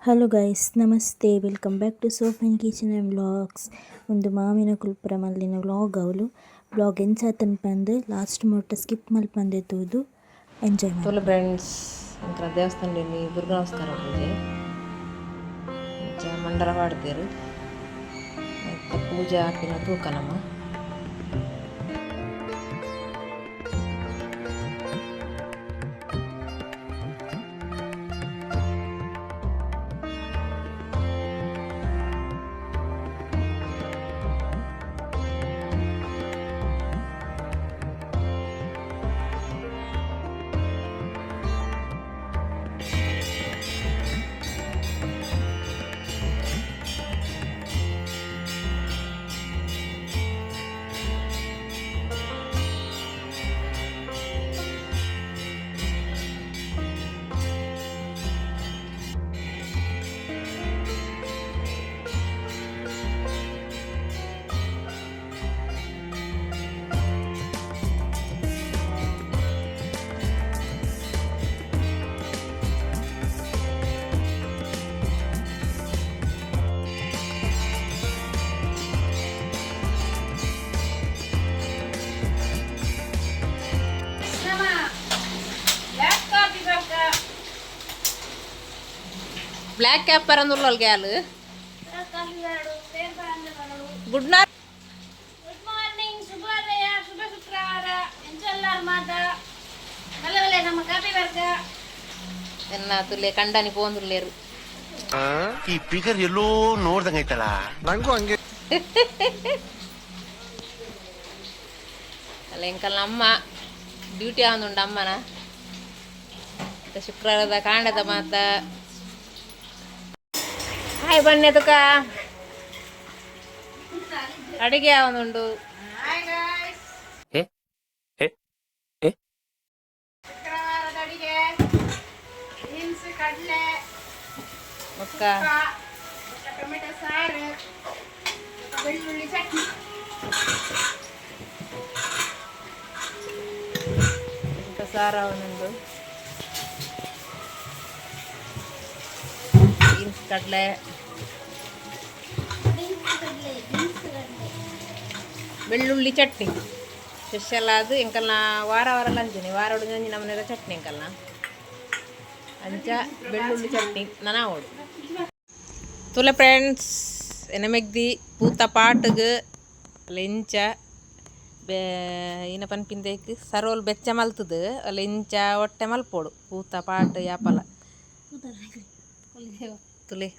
Hello guys, namaste. Welcome back to Sopan Kitchen and Vlogs. ಉಂದು ಮಾಮಿನ ಕುಲ್ಪುರ ಮಲ್ಲಿನ vlog. ಅವಳು vlog ಎಂಚಾತನ್ ಪಂದ್ last ಮುಟ್ಟ ಸ್ಕಿಪ್ ಮಲ್ಪಂದೆ ತೂದು ಎಂಜಾಯ್. ತೋಲೆ ಫ್ರೆಂಡ್ಸ್, ಎಂಕ್ಲ ದೇವಸ್ಥಾನದಲ್ಲಿ ದುರ್ಗಾ ನಮಸ್ಕಾರ ಪೂಜೆ. ಇಂಚ ಮಂಡಲ ಪಾಡ್ದೆರ್. ಐತ ಪೂಜೆ ಆಪಿನ ತೂಕ ನಮ. ಬ್ಲ್ಯಾಕ್ ಕ್ಯಾಪ್ ಪರಂದುಲ್ಲಲ್ ಗ್ಯಾಲ್. Good night. ಗುಡ್ ಮಾರ್ನಿಂಗ್, ಶುಭೋದಯ, ಶುಭ ಶುಕ್ರವಾರ. ಎಂಚಲ್ಲಾರ್ ಮಾತ? ಬಲೆ ನಮ್ಮ ಕಾಫಿ ಬರ್ಕ. ಎನ್ನ ತುಲೆ ಕಂಡನಿ ಪೋಂದುಲ್ಲೇರು. ಈ ಫಿಗರ್ ಎಲ್ಲೋ ನೋಡ್ದಂಗೈತಲ್ಲ. ನಂಗೂ ಹಂಗೆ. ಅಲ್ಲ, ಎಂಕಲ್ನ ಅಮ್ಮ ಡ್ಯೂಟಿ ಆವೊಂದುಂಡು ಅಮ್ಮನ. ಇತ್ತೆ ಶುಕ್ರವಾರದ ಕಾಂಡದ ಮಾತ. ಹಾಯ್ ಬನ್ನಿ ತುಕ. ಅಡಿಗೆ ಆವೊಂದುಂಡು. ಶುಕ್ರವಾರದ ಅಡಿಗೆ ಬೀನ್ಸ್, ಕಡಲೆ, ಬೊಕ್ಕ ಟೊಮೆಟೊ ಸಾರು, ಬೆಳ್ಳುಳ್ಳಿ ಚಟ್ನಿ. ಬೊಕ್ಕ ಸಾರು ಆವೊಂದುಂಡು. ಬೀನ್ಸ್, ಕಡಲೆ, ಬೆಳ್ಳುಳ್ಳಿ ಚಟ್ನಿ ಸ್ಪೆಷಲ್. ಅದು ಎಂಕಲ್ನ ವಾರ ವಾರ ಲಂಚನೆ. ವಾರ ಒಂಜಿ ನಮೂನೆದ ಚಟ್ನಿ ಎಂಕಲ್ನ. ಅಂಚ ಬೆಳ್ಳುಳ್ಳಿ ಚಟ್ನಿ ನನ ಆವೊಡು. ತೂಲೆ ಫ್ರೆಂಡ್ಸ್, ಎನ ಮೆಗ್ದಿ ಪೂತ ಪಾಟ್ಗ್ ಅಲ್ಲ ಇಂಚ ಬೇ ಇನ ಪನ್ಪಿಂದೇಕ್ ಸರೋಲ್ ಬೆಚ್ಚ ಮಲ್ತುದು ಅಲ್ಲ ಇಂಚ ಒಟ್ಟೆ ಮಲ್ಪೊಡು ಪೂತ ಪಾಟ್ ಯಾಪಲ. ತುಲೆ,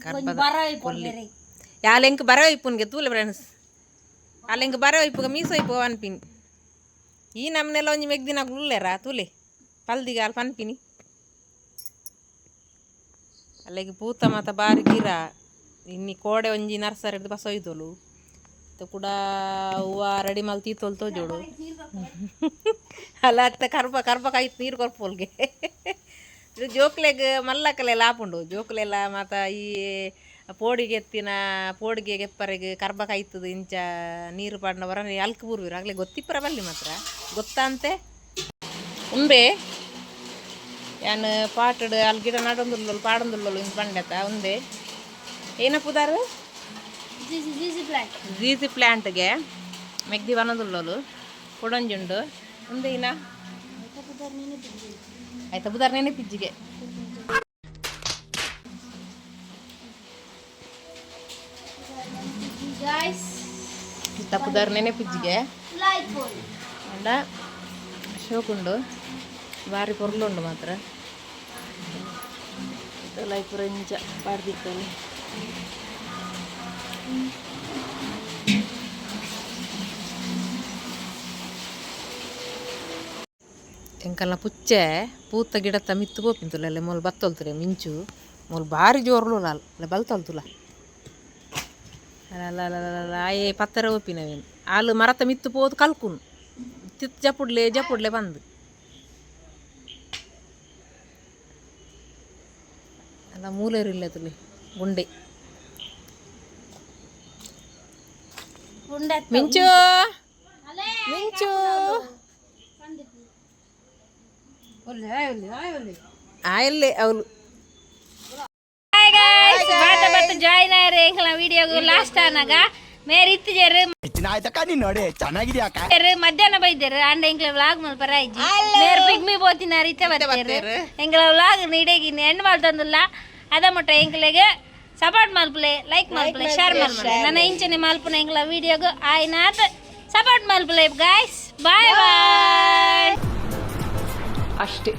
ಕರ್ಬದ ಕೊಲ್ಲಿ ಯಾಲ್ ಎಂಕ್ ಬರ ಇಪ್ಪುನ್ಗೆ. ತೂಲೆ ಫ್ರೆಂಡ್ಸ್, ಅಲ್ಲ ಎಂಕ್ ಬರ ಇಪ್ಪುಗ ಮೀಸೋ ಇಪ್ಪುಗ ಪನ್ಪಿನಿ. ಈ ನಮ್ನೆಲ್ಲ ಒಂಜಿ ಮೆಗ್ದಿನಕುಲು ಉಲ್ಲೆರ. ತೂಲೆ, ಪಲ್ದಿಗ ಅಲ್ ಪನ್ಪಿನಿ. ಅಲ್ಲೆಗ್ ಪೂತ ಮಾತ ಬಾರಿ ಗಿರ. ಇನ್ನಿ ಕೋಡೆ ಒಂಜಿ ನರ್ಸರಿಡ್ದು ಬಸ ಒಯ್ದೊಲು. ಕುಡ ಹೂವ ರೆಡಿ ಮಲ್ತಿ ತೋಲ್ ತೋಜೋಡು ಅಲ್ಲ. ಅತ್ತ ಕರ್ಬ ಕರ್ಬ ಕಾಯ್ತು ನೀರು ಕೊರ್ಪೋಲ್ಗೆ. ಇದು ಜೋಕ್ಲೆಗ್ ಮಲ್ಲಕಲೆಲ್ಲ ಆಪುಂಡು. ಜೋಕ್ಲೆಲ್ಲ ಮಾತ ಈ ಪೋಡಿಗೆ ಎತ್ತಿನ ಪೋಡಿಗೆ ಗೆಪ್ಪರೆಗ್ ಕರ್ಬ ಕಾಯ್ತದ. ಇಂಚ ನೀರು ಪಾಡ್ನ ಬರ ಅಲ್ಕ್ ಬೂರ್ವಿರು. ಆಗ್ಲೇ ಗೊತ್ತಿಪ್ಪರ ಬಲ್ಲಿ ಮಾತ್ರ ಗೊತ್ತಂತೆ. ಉಂಬೆ ಯಾನ್ ಪಾಟಡ್ ಅಲ್ಲಿ ಗಿಡ ನಡೊಂದುಲ್ಲೊಲು, ಪಾಡೊಂದುಲ್ಲೊಲು ಇಂದ್ ಪಂಡೆತ. ಉಂದೆ ಏನ ಪುದಾರು? ಜೀಸಿ ಪ್ಲಾಂಟ್. ಜೀಸಿ ಪ್ಲ್ಯಾಂಟ್ಗೆ ಮೆಗ್ದಿ ಬನದುಲ್ಲೊಲು. ಕೊಡೊಂಜುಂಡು. ಉಂದೆ ಇನ ಆಯ್ತಾ ಬುದಾರ್ ನೆನಪಿಜ್ಜಿಗೆ. ಗಾಯ್ಸ್. ತಪ್ಪುದಾರ್ ನೆನಪಿಜ್ಜಿಗೆ. Like phone. ಅಂಡ ಶೋಕುಂಡು, ಬಾರಿ ಪೊರ್ಲುಂಡು ಮಾತ್ರ. ಲೈಪುರ ಇಂಚ ಪಾಡ್ದಿತ್ತಲ್ಲಿ. ಎಂಕಲ್ನ ಪುಚ್ಚೆ ಪೂತ ಗಿಡತ್ತ ಮಿತ್ತು ಪೋಪಿಂತುಲ್ಲ. ಅಲ್ಲೇ ಮೂಲು ಬತ್ತೊಲ್ತುಲೆ ಮಿಂಚು. ಮೂಲು ಬಾರಿ ಜೋರ್ಲು ಅಲ್ಲ, ಬಲ್ತೊಲ್ತುಲ. ಅಲ್ಲ ಅಲ್ಲ ಅಲ್ಲ, ಆಯೆ ಪತ್ತರ ಒಪ್ಪಿನವೇನು. ಆಲು ಮರತ ಮಿತ್ತು ಪೋದು ಕಲ್ಕುನು. ತಿತ್ ಜಪುಡ್ಲೆ ಜಪುಡ್ಲೆ ಬಂದು. ಅಲ್ಲ, ಮೂಲೇರು ತುಲಿ ಗುಂಡೆ. ಮಿಂಚು, ಮಿಂಚು. ಆಯಲ್ಲೇ ಅವಳು. ಜಾಯ್ನ್ ಆಯ್ರೆ ಎಂಕಲ ವಿಡಿಯೋಗು ಲಾಸ್ಟ್ ಆನಾಗ. ಮೇರ್ ಇತ್ತಿಜೆರ್. ನೋಡಿ ಚೆನ್ನಾಗಿದ್ಯಾ? ಮೇರ್ ಮಧ್ಯಾಹ್ನ ಬೈದೆರ್. ಅಂಡ ಎಂಕ್ಲ ವ್ಲಾಗ್ ಮಲ್ಪರ ಆಯ್ಜಿ. ಮೇರ್ ಪಿಗ್ಮಿ ಪೋತಿನಾರ್, ಇತ್ತೆ ಬರ್ತೆರ್. ಎಂಕಲ ವ್ಲಾಗ್ ನೀಡೇಗಿ ಎಂಡ್ ಮಲ್ತೊಂದುಲ್ಲ. ಅದ ಮುಟ್ಟ ಎಂಕ್ಲೆಗ್ ಸಪೋರ್ಟ್ ಮಲ್ಪುಲೆ, ಲೈಕ್ ಮಲ್ಪುಲೆ, ಶೇರ್ ಮಲ್ಪುಲೆ. ನನ್ನ ಇಂಚನೆ ಮಲ್ಪುನ ಎಂಕ್ಲ ವಿಡಿಯೋಗು ಆಯ್ನಾತ್ ಸಪೋರ್ಟ್ ಮಲ್ಪುಲೆ. Guys, bye bye. ಅಷ್ಟೇ.